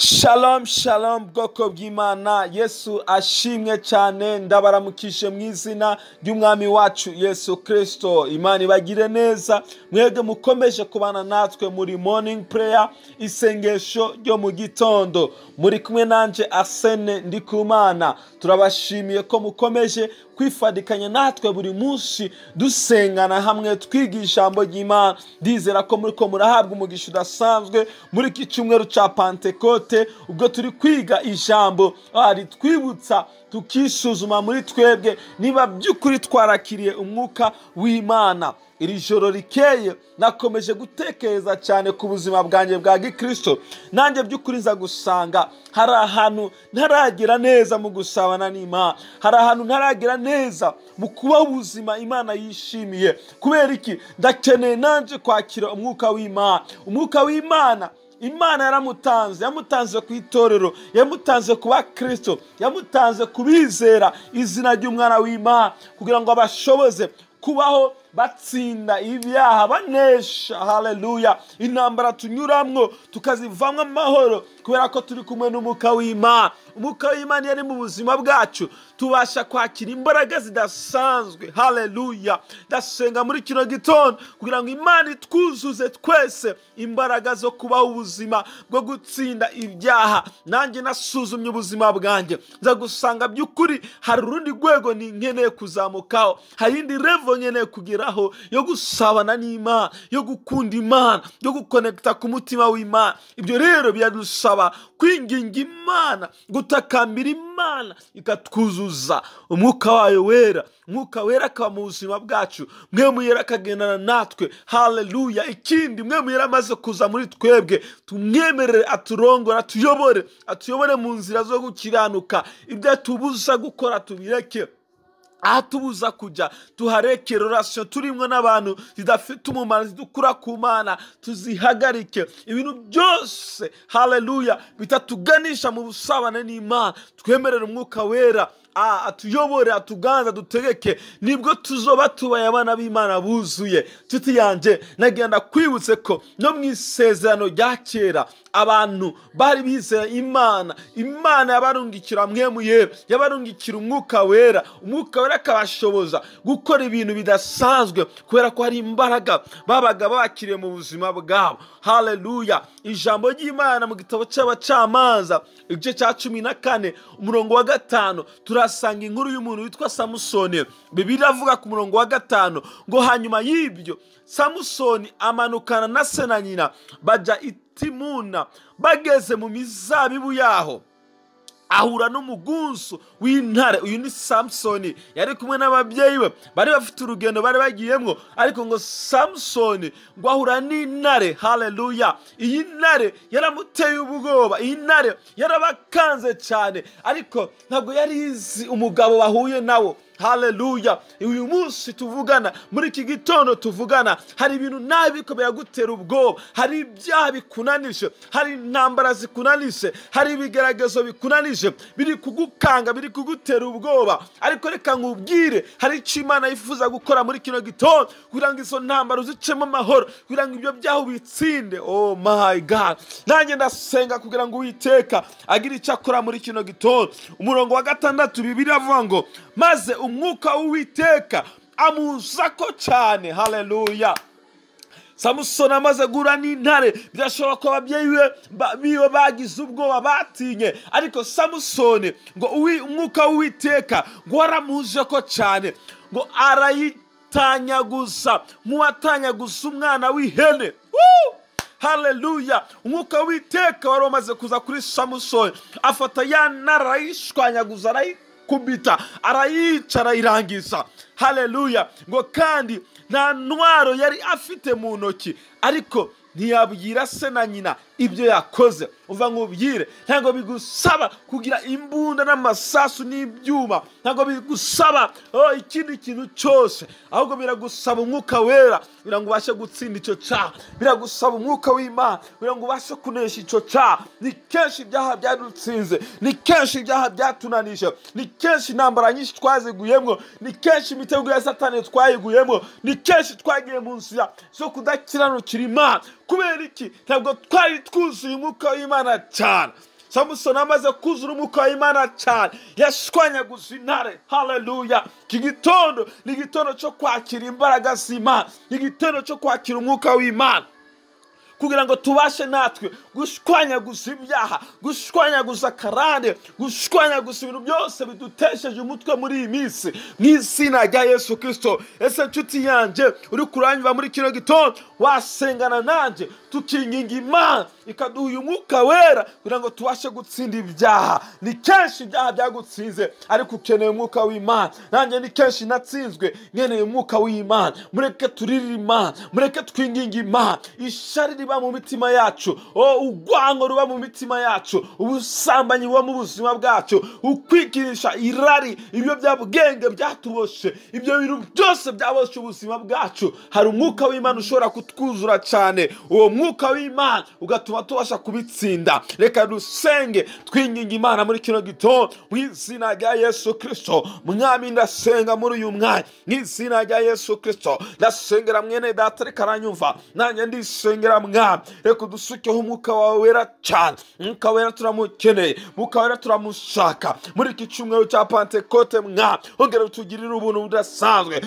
Shalom shalom, bwoko bw'Imana. Yesu ashimwe cyane. Ndabaramukije mu izina ry'Umwami wacu Yesu Kristo. Imana ibagire neza mwebwe mukomeje kubana natwe muri morning prayer, isengesho ryo mu gitondo. Muri kumwe nanje Arsene Ndikumana. Turabashimiye ko mukomeje kwifadikanya natwe buri munsi, dusengana hamwe, twiga ijambo ry'Imana. Ndizera ko muriko murahabwa umugisha udasanzwe muri iki cyumweru ca Pantekote, ubwo turi kwiga ijambo ritwibutsa tukisuzuma muri twebwe niba by'ukuri twarakiriye umwuka w'Imana. Iri joro rikeye nakomeje gutekereza cyane ku buzima bwanjye bwa gikristo. Nanjye by'ukuri nza gusanga hari ahantu ntaragera neza mu gusabana n'Imana, hari ahantu ntaragera neza mu kuba ubuzima Imana yishimiye. Kubera iki? Ndakeneye nanjye kwakira umwuka w'Imana. Umwuka w'Imana, Imana yaramutanze, yamutanze ku itorero, yamutanze ku bakristo, yamutanze kubizera izina ry'Umwana w'Imana, kugira ngo abashoboze kubaho batsinda ibyaha, banesha. Haleluya! Intambara tunyuramwo tukazivamwo amahoro, kubera ko turi kumwe n'umwuka w'Imana. Umwuka w'Imana yari mu buzima bwacu, tubasha kwakira imbaraga zidasanzwe. Haleluya! Ndasenga muri kino gitondo kugira ngo Imana itwuzuze twese imbaraga zo kubaho ubuzima bwo gutsinda ibyaha. Nanjye nasuzumye ubuzima bwanjye, nza gusanga by'ukuri hari urundi rwego nkeneye kuzamukaho, hari indi level nkeneye kugeraho yo gusabana n'Imana, yo gukunda Imana, yo gukonekita ku mutima w'Imana. Ibyo rero biradusaba kwinginga Imana, gutakambira Imana ikatwuzuza umwuka wayo wera. Umwuka wera akaba mu buzima bwacu, mwe muyera akagendana natwe. Haleluya! Ikindi, mwe muyera amaze kuza muri twebwe, tumwemerere aturongore, atuyobore, atuyobore mu nzira zo gukiranuka. Ibyo atubuza gukora tubireke, aho tubuza kujya tuhareke. Relation turimwo n'abantu zidafite umumaro, zidukura ku Mana, tuzihagarike. Ibintu byose, haleluya, bitatuganisha mu busabane n'Imana, twemerere umwuka wera atuyobore, atuganza, dutegeke, nibwo tuzoba tubaye abana b'Imana buzuye. Nshuti yanjye, nagenda kwibutse ko no mu isezerano rya kera abantu bari bizera Imana, Imana yabarungikira mpwemu yera, yabarungikira umwuka wera, umwuka wera akabashoboza gukora ibintu bidasanzwe, kubera ko hari imbaraga babaga bakiriye mu buzima bwabo. Haleluya! Ijambo ry'Imana mu gitabo cy'Abacamanza, igice cya 14, umurongo wa 5, turasanga inkuru y'umuntu witwa Samusoni. Bibiliya iravuga ku murongo wa 5 ngo hanyuma y'ibyo Samusoni amanukana na se na nyina bajya i Timuna. Bageze mu mizabibu yaho ahura n'umugunsu w'intare. Uyu ni Samusoni, yari kumwe n'ababyeyi be, bari bafite urugendo bari bagiyemwo, ariko ngo Samusoni ngo ahura n'intare. Haleluya! Iyi ntare yaramuteye ubwoba, iyi ntare yarabakanze cyane, ariko ntabwo yari izi umugabo bahuye nawo. Haleluya! Uyu munsi tuvugana, muri iki gitondo tuvugana, hari ibintu nabi biriko biragutera ubwoba, hari ibyaha bikunanije, hari intambara zikunanije, hari ibigeragezo bikunanije, biri kugukanga, biri kugutera ubwoba. Ariko reka nkubwire, hari icyo Imana yifuza gukora muri kino gitondo kugira ngo izo ntambara uzicemo amahoro, kugira ngo ibyo byaha ubitsinde. Oh my God! Nanjye ndasenga kugira ngo Uwiteka agire icyo akora muri kino gitondo. Umurongo wa 6, Bibiliya iravuga ngo maze umwuka w'Uwiteka amuzako cyane. Haleluya! Samusoni amaze guhura n'intare, birashoboka ko ababyeyi biwe bagize ubwoba, batinye, ariko Samusoni ngo umwuka w'Uwiteka ngo waramuzeko cyane, ngo arayitanyaguza nk'uwatanyaguza umwana w'ihene. Haleluya! Umwuka w'Uwiteka wari umaze kuza kuri Samusoni, afata ya ntare arayishwanyaguza, arayikubita, arayica, arayirangiza. Haleluya! Ngo kandi nta ntwaro yari afite mu ntoki, ariko ntiyabwira se na nyina ibyo yakoze. Umva nkubwire, ntabwo bigusaba kugira imbunda n'amasasu n'ibyuma, ntabwo bigusaba ikindi kintu cyose, ahubwo biragusaba umwuka wera kugira ngo ubashe gutsinda icyo cyaha, biragusaba umwuka w'Imana kugira ngo ubashe kunesha icyo cyaha. Ni kenshi ibyaha byadutsinze, ni kenshi ibyaha byatunanije, ni kenshi intambara nyinshi twaziguyemwo, ni kenshi imitego ya Satani twayiguyemwo, ni kenshi twagiye mu nzira zo kudakiranukira Imana. Kubera iki? Ntabwo twari twuzuye umwuka w'Imana cyane. Samusoni amaze kuzura umwuka w'Imana cyane, yashwanyaguza intare. Haleluya! Iki gitondo ni igitondo cyo kwakira imbaraga z'Imana, ni igitondo cyo kwakira umwuka w'Imana, kugira ngo tubashe natwe gushwanyaguza ibyaha, gushwanyaguza akarande, gushwanyaguza ibintu byose bidutesheje umutwe muri iyi minsi, mu izina rya Yesu Kristo. Ese nshuti yanjye uri kuranyumva muri kino gitondo, wasengana nanjye tukinginga Imana ikaduha uyu mwuka wera kugira ngo tubashe gutsinda ibyaha. Ni kenshi ibyaha byagutsinze, ariko ukeneye umwuka w'Imana. Nanjye ni kenshi natsinzwe, nkeneye umwuka w'Imana. Mureke turirire Imana, mureke twinginge Imana. Ishari riba mu mitima yacu, urwango ruba mu mitima yacu, ubusambanyi buba mu buzima bwacu, ukwikinisha, irari, ibiyobyabwenge byatuboshe, ibyo bintu byose byaboshe ubuzima bwacu. Hari umwuka w'Imana ushobora kutwuzura cyane, uwo mwuka w'Imana ugatuma tubasha kubitsinda. Reka dusenge twinginga Imana muri kino gitondo mu izina rya Yesu Kristo. Mwami, ndasenga muri uyu mwanya mu izina rya Yesu Kristo. Ndasengera mwene data, reka aranyumva, nanjye ndisengera. Mwami, reka udusukeho umwuka wawe wera cyane. Umwuka wera turamukeneye, umwuka wera turamushaka muri iki cyumweru cya Pantekote. Mwami, ongera utugirire ubuntu budasanzwe,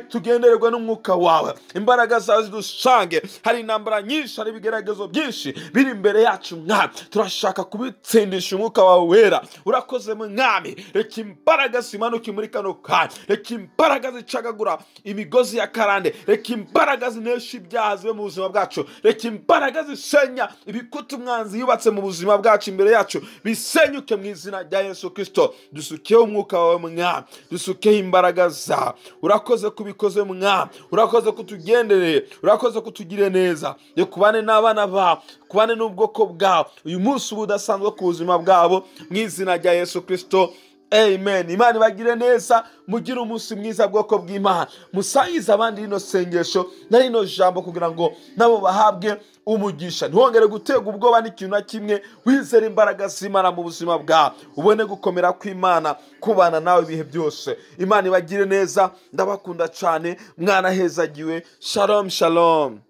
tugendererwe n'umwuka wawe, imbaraga zawe zidusange. Hari intambara nyinshi, hari ibigeragezo byinshi biri imbere yacu. Mwami, turashaka kubitsindisha umwuka wawe wera. Urakoze Mwami, reka imbaraga zimanuke muri kano kanya, reka imbaraga zicagagura imigozi ya karande, reka imbaraga zinesha ibyaha zibe mu buzima bwacu, reka imbaraga zisenya ibikuta umwanzi yubatse mu buzima bwacu imbere yacu bisenyuke mu izina rya Yesu Kristo. Dusukeho umwuka wawe Mwami, dusukeho imbaraga zawe. Urakoze kubikoze Mwami, urakoze kutugendereye, urakoze kutugire neza. Reka ubane n'abana bawe, kubane n'ubwoko bwawe uyu munsi uba udasanzwe ku buzima bwabo, mu izina rya Yesu Kristo, amen. Imana ibagire neza, mugire umunsi mwiza bwoko bw'Imana. Musangize abandi rino sengesho na rino jambo kugira ngo nabo bahabwe umugisha. Ntiwongere guterwa ubwoba n'ikintu na kimwe, wizere imbaraga z'Imana mu buzima bwawe, ubone gukomera kw'Imana kubana nawe ibihe byose. Imana ibagire neza, ndabakunda cyane, mwarahezagiwe. Shalom, shalom.